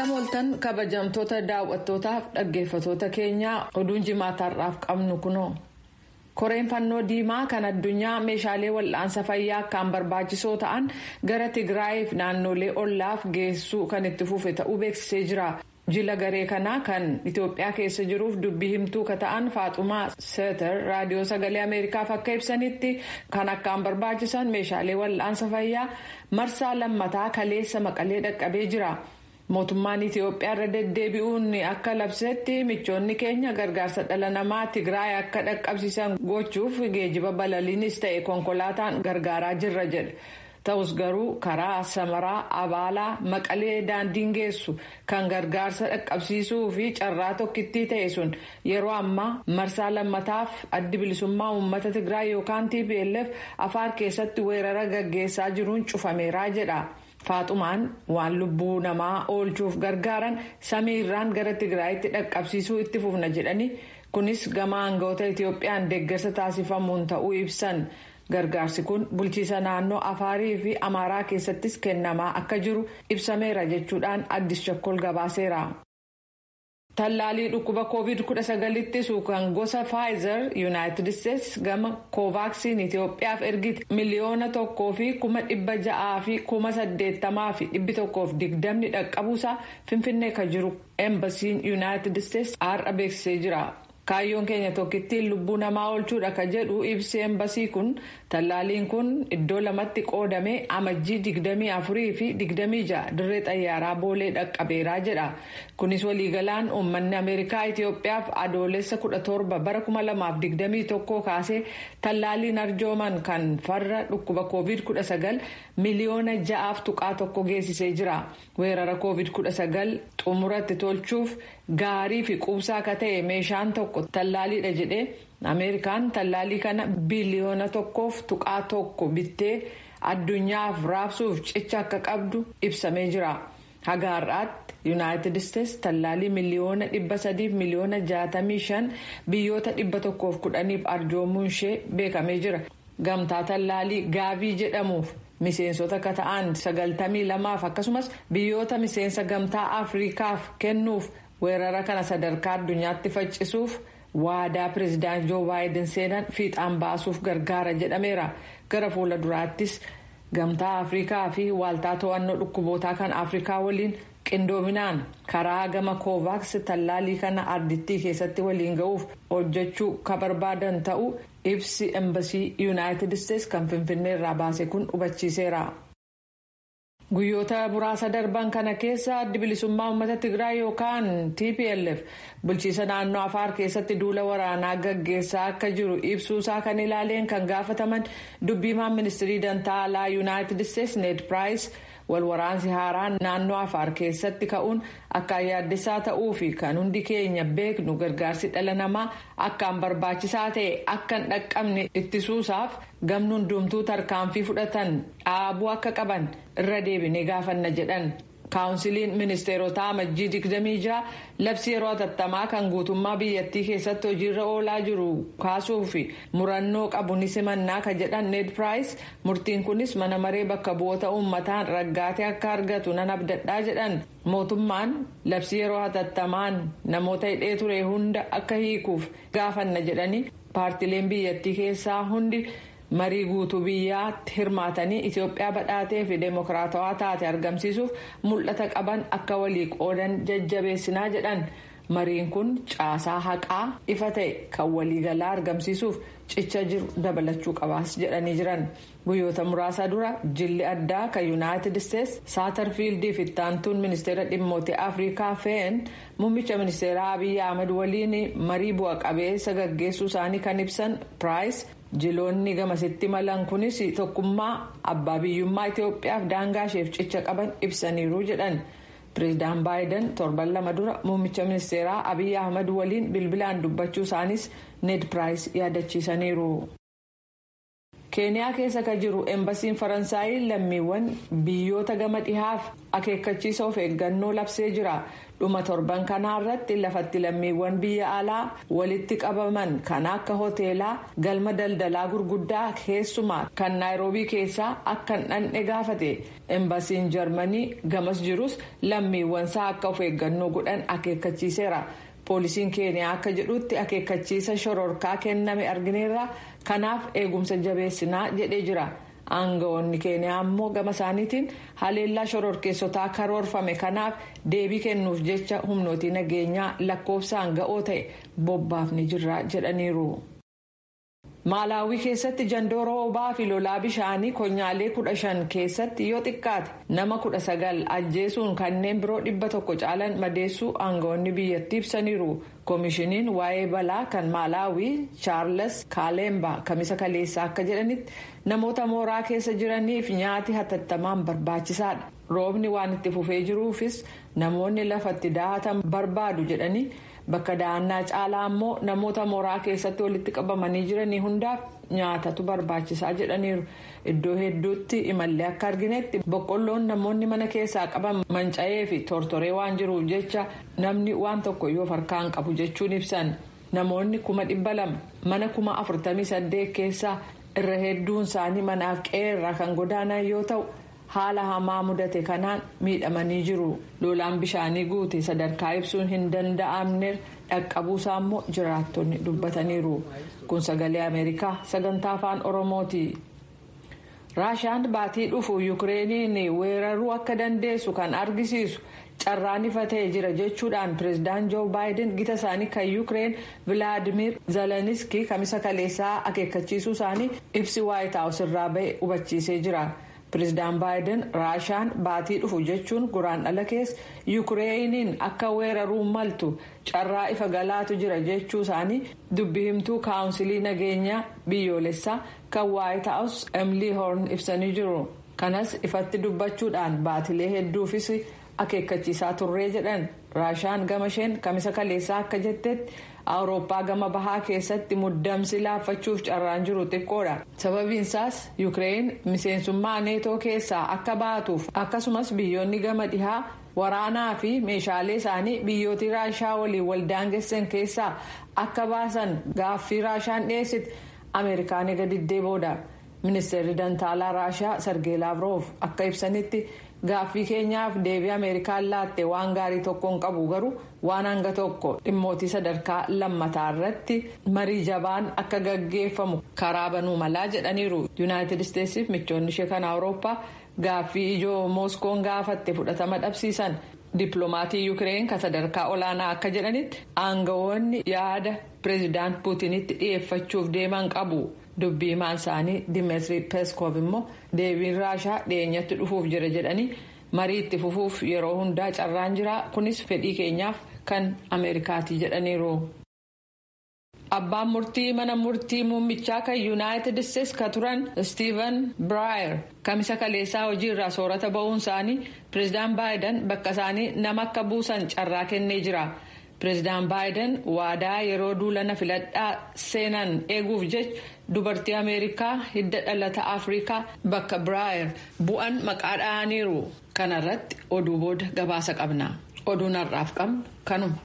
Attam ooltan, kabajamtoota daawwattootaaf dhaggeeffatoota keenyaa, oduun jimaataarraaf qabnu kunoo. Koreen Fannoo Diimaa kan addunyaa meeshaalee wal'aansa fayyaa akkaan barbaachisoo ta'an gara Tigraayiif naannolee ollaaf geessuu kan itti fufe ta'uu beeksisee jira. Jila garee kanaa kan Itoophiyaa keessa jiruuf dubbii himtuu ka ta'an Faaxumaa Seeter Raadiyoo Sagalee Ameerikaaf akka ibsanitti, kan akkaan barbaachisan meeshaalee wal'aansa fayyaa marsaa lammataa kaleessa Maqalee dhaqqabee jira. Mootummaan Itiyoophiyaa irra deddeebi'uun akka labsetti, michoonni keenya gargaarsa dhala namaa Tigraay akka dhaqqabsiisan gochuuf geejiba balaliinis ta'e konkolaataan gargaaraa jirra jedhe. Ta'us garuu karaa Samaraa, Abaalaa, Maqalee daandiin geessu kan gargaarsa dhaqqabsiisuu fi carraa tokkittii ta'e sun yeroo ammaa marsaa lammataaf Addi Bilisummaa Uummata Tigraay yookaan TPLF Afaar keessatti weerara gaggeessaa jiruun cufameeraa jedha. Faaxumaan waan lubbuu namaa oolchuuf gargaaran samiirraan gara Tigraayitti dhaqqabsiisuu itti fufna jedhanii, kunis gama aangawoota Itiyoophiyaan deeggarsa taasifamuun ta'uu ibsan. Gargaarsi kun bulchiisa naannoo Afaarii fi Amaaraa keessattis kennamaa akka jiru ibsameera jechuudhaan Addis Chakkol gabaaseera. Tallaalii dhukkuba COVID-19 ittisu kan gosa Faayizer Yuunaayitid Isteetsi gama Koovaaksiin Itiyoophiyaaf ergite 1,680,120 dhaqqabuusaa Finfinnee kan jiru Embasiin Yuunaayitid Isteetsi har'a beeksisee jira. Kaayyoon keenya tokkittiin lubbuu namaa oolchuudha ka jedhu ibsi embasii kun, tallaaliin kun iddoo lamatti qoodamee Amajjii 24 fi 26 dirree xayyaaraa Boolee dhaqqabeeraa jedha. Kunis waliigalaan uummanni Ameerikaa Itiyoophiyaaf Adoolessa 17 bara 2021 kaasee tallaaliin arjooman kan farra dhukkuba COVID-19 miliyoona 6.1 geessisee jira. Weerara COVID-19 xumuratti tolchuuf gaarii fi quubsaa akka ta'e meeshaan tokko tallaaliidha jedhee, Ameerikaan tallaalii kana biliyoona 1.1 bittee addunyaaf raabsuuf cicha akka qabdu ibsamee jira. Haga har'aatti Yuunaayitid Isteetsi tallaalii 300,000,065 biyyoota 110f arjoomuun ishee beekamee jira. Gamtaa tallaalii Gaavii jedhamuuf miseensota akka ta'an 92f akkasumas biyyoota miseensa Gamtaa Afriikaaf kennuuf, weerara kana sadarkaa addunyaatti faccisuuf waadaa Pireezidaant Joo Baayiden seenan fiixaan baasuuf gargaara jedhameera. Gara fuula duraattis Gamtaa Afrikaa fi Waaltaa To'annoo Dhukkubootaa kan Afrikaa waliin qindoominaan karaa gama Koovaaks tallaalii kana ardittii keessatti waliin ga'uuf hojjechuu ka barbaadan ta'uu ibsi Embasii Yuunaayitid Isteetsi kan Finfinnee irraa baase kun hubachiiseera. Guyyoota muraasa darban kana keessa Addi Bilisummaa Uummata Tigraay yookaan TPLF bulchiisa naannoo Afaar keessatti duula waraanaa gaggeessaa akka jiru ibsuusaa kan ilaaleen kan gaafataman dubbiimaan Ministirii Dantaa Alaa Yuunaayitid Isteetsi Need Piraayis, wal waraansi haaraan naannoo Afaar keessatti ka'uun akkaan yaaddessaa ta'uu fi kan hundi keenya beeknu gargaarsi dhala namaa akkaan barbaachisaa ta'e akka hin dhaqqabne ittisuusaaf gamni hundumtuu tarkaanfii fudhatan dhaabuu akka qaban irra deebinee gaafanna jedhan. Kaawunsiliin ministeerotaa Amajjii 26 labsii yeroo hatattamaa kan guutummaa biyyattii keessatti hojiirra oolaa jiru kaasuu fi murannoo qabu ni simannaa ka jedhan Need Piraayis, murtiin kunis mana maree bakka bu'oota uummataan raggaatee akka argatu nan abdadhaa jedhan. Mootummaan labsii yeroo hatattamaan namoota hidhee ture hunda akka hiikuuf gaafanna jedhanii, paartileen biyyattii keessaa hundi marii guutuu biyyaatti hirmaatanii Itiyoophiyaa badhaatee fi deemokiraatawaa taate argamsiisuuf mul'ata qaban akka walii qoodan jajjabeessinaa jedhan. Mariin kun caasaa haqaa ifa ta'e kan waliigalaa argamsiisuuf cicha jiru dabalachuu qabaas jedhanii jiran. Guyyoota muraasa dura jilli addaa kan Yuunaayitid Isteetsi Saatarfiildii fi ittaantuun Ministeera Dhimmoota Afrikaa Feen muummicha ministeeraa Abiyyi Ahmed waliin marii bu'a qabeessa gaggeessuu isaanii kan ibsan Piraayis, jiloonni gamasitti malan kunis tokkummaa abbaa biyyummaa Itiyoophiyaaf daangaa isheef cicha qaban ibsaniiru jedhan. Pireezidaan Baayiden torban 2 dura muummicha ministeeraa Abiyyi Ahmed waliin bilbilaan dubbachuu isaanis Ned Piraayis yaadachiisaniiru. Keeniyaa keessa ka jiru embasiin Faransaayii lammiiwwan biyyoota gama dhihaaf akeekkachiisa of eeggannoo labsee jira. Dhuma torban kanaa irratti lafatti lammiiwwan biyya alaa walitti qabaman kan akka hoteelaa, galma daldalaa gurguddaa, keessumaa kan Naayiroobii keessaa akka hin dhandhe gaafate. Embasiin Jarmanii gamas jirus lammiiwwansaa akka of eeggannoo godhan akeekkachiiseera. Poolisiin Keeniyaa akka jedhutti akeekkachiisa shororkaa kenname argineerra, kanaaf eegumsa jabeessinaa jedhee jira. Aangawoonni Keeniyaa ammoo gama isaaniitiin haleellaa shororkeessotaa karoorfame kanaaf deebii kennuuf jecha humnootii nageenyaa lakkoofsaan ga'oo ta'e bobbaafni jirra jedhaniiru. Maalaawii keessatti jandoo roobaa fi lolaa bishaanii konyaalee 15 keessatti yoo xiqqaate nama 19 ajjeesuun kanneen biroo 100 caalan madeessuu aangawoonni biyyattii ibsaniiru. Koomishiniin waa'ee balaa kan Maalaawii Chaarles Kaalemba Kamisa kaleessaa akka jedhanitti, namoota mooraa keessa jiraniif nyaati hatattamaan barbaachisaadha. Roobni waan itti fufee jiruufis namoonni lafatti daahatan barbaadu jedhanii, bakka dahannaa caalaa ammoo namoota mooraa keessatti walitti qabamanii jiranii hundaaf nyaatatu barbaachisaa jedhaniiru. Iddoo hedduutti imallee akka arginetti boqqolloon namoonni mana keessaa qaban manca'ee fi tortoree waan jiruuf jecha namni waan tokko yoo harkaan qabu jechuun ibsan. Namoonni 200,000 mana 48,000 keessaa irra hedduun isaanii manaaf qe'eerraa kan godaanan yoo ta'u, haala hamaa mudate kanaan miidhamanii jiru. Lolaan bishaanii guute sadarkaa ibsuun hin danda'amne dhaqqabuusaa immoo jiraattonni dubbataniiru. Kun Sagalee Ameerikaa sagantaa Afaan Oromooti. Raashaan baatii dhufu Yukireeniin weeraruu akka dandeessu kan argisiisu carraan ifa ta'e jira jechuudhaan Pireezidaan Joo Baayiden gita isaanii kan Yukireen Vilaadimir Zeleniski Kamisa kaleessaa akeekkachiisuu isaanii ibsi Waayit Haawus irraa ba'e hubachiisee jira. Pireezidaan Baayiden Raashaan baatii dhufu jechuun Guraandhala keessa Yukireeniin akka weeraruu maltu carraa ifa galaatu jira jechuu isaanii dubbi himtuu Kaawunsilii Nageenyaa Biyyoolessaa kan Waayit Haawus Emilii Hoorn ibsanii jiru. Kanas ifatti dubbachuudhaan baatilee hedduufis akeekkachiisaa turree jedhan. Raashaan gama isheen Kamisa kaleessaa akka jettetti, Awurooppaa gama bahaa keessatti muddamsi laaffachuuf carraan jiru xiqqoodha. Sababiinsaas Yukireen miseensummaa Neetoo keessaa akka baatuuf, akkasumas biyyoonni gama dhihaa waraanaa fi meeshaalee isaanii biyyooti Raashaa waliin waldaangessan keessaa akka baasan gaaffii Raashaan dhiyeessite Ameerikaan ega diddee booda. Ministeerri dantaalaa Raashaa Sargee Laavroof akka ibsanitti, gaaffii keenyaaf deebii Ameerikaan laatte waan gaarii tokko hin qabu, garuu waan hanga tokko dhimmootii sadarkaa lammataa irratti marii jabaan akka gaggeeffamu karaa banuu malaa jedhaniiru. Yuunaayitid Isteetsiif michoonni ishee kan Awurooppaa gaaffii ijoo Mooskoon gaafatte fudhatama dhabsiisan. Dippiloomatii Yukireen kan sadarkaa olaanaa akka jedhanitti, aangawoonni yaada Pireezidaant Puutinitti dhiyeeffachuuf deeman qabu. Dubbii himaan isaanii Dimitri Peskov immoo deebiin Raashaa dhiyeenyatti dhufuuf jira jedhanii, marii itti fufuuf yeroo hundaa carraan jira, kunis fedhii keenyaaf kan Ameerikaati jedhaniiru. Abbaan murtii mana murtii muummichaa kan Yuunaayitid Isteetsi ka turan Stiiven Biraayer Kamisa kaleessaa hojii irraa soorata ba'uun isaanii Pireezidaan Baayiden bakka isaanii nama akka buusan carraa kennee jira. Pireezidaan Baayiden waadaa yeroo duulana filadhaa seenan eeguuf jecha dubartii Ameerikaa hidda dhalata Afrikaa bakka Biraayer bu'an maqaa dha'aniiru. Kanarratti oduu booda gabaasa qabna. Oduun har'aaf qabnu kanuma.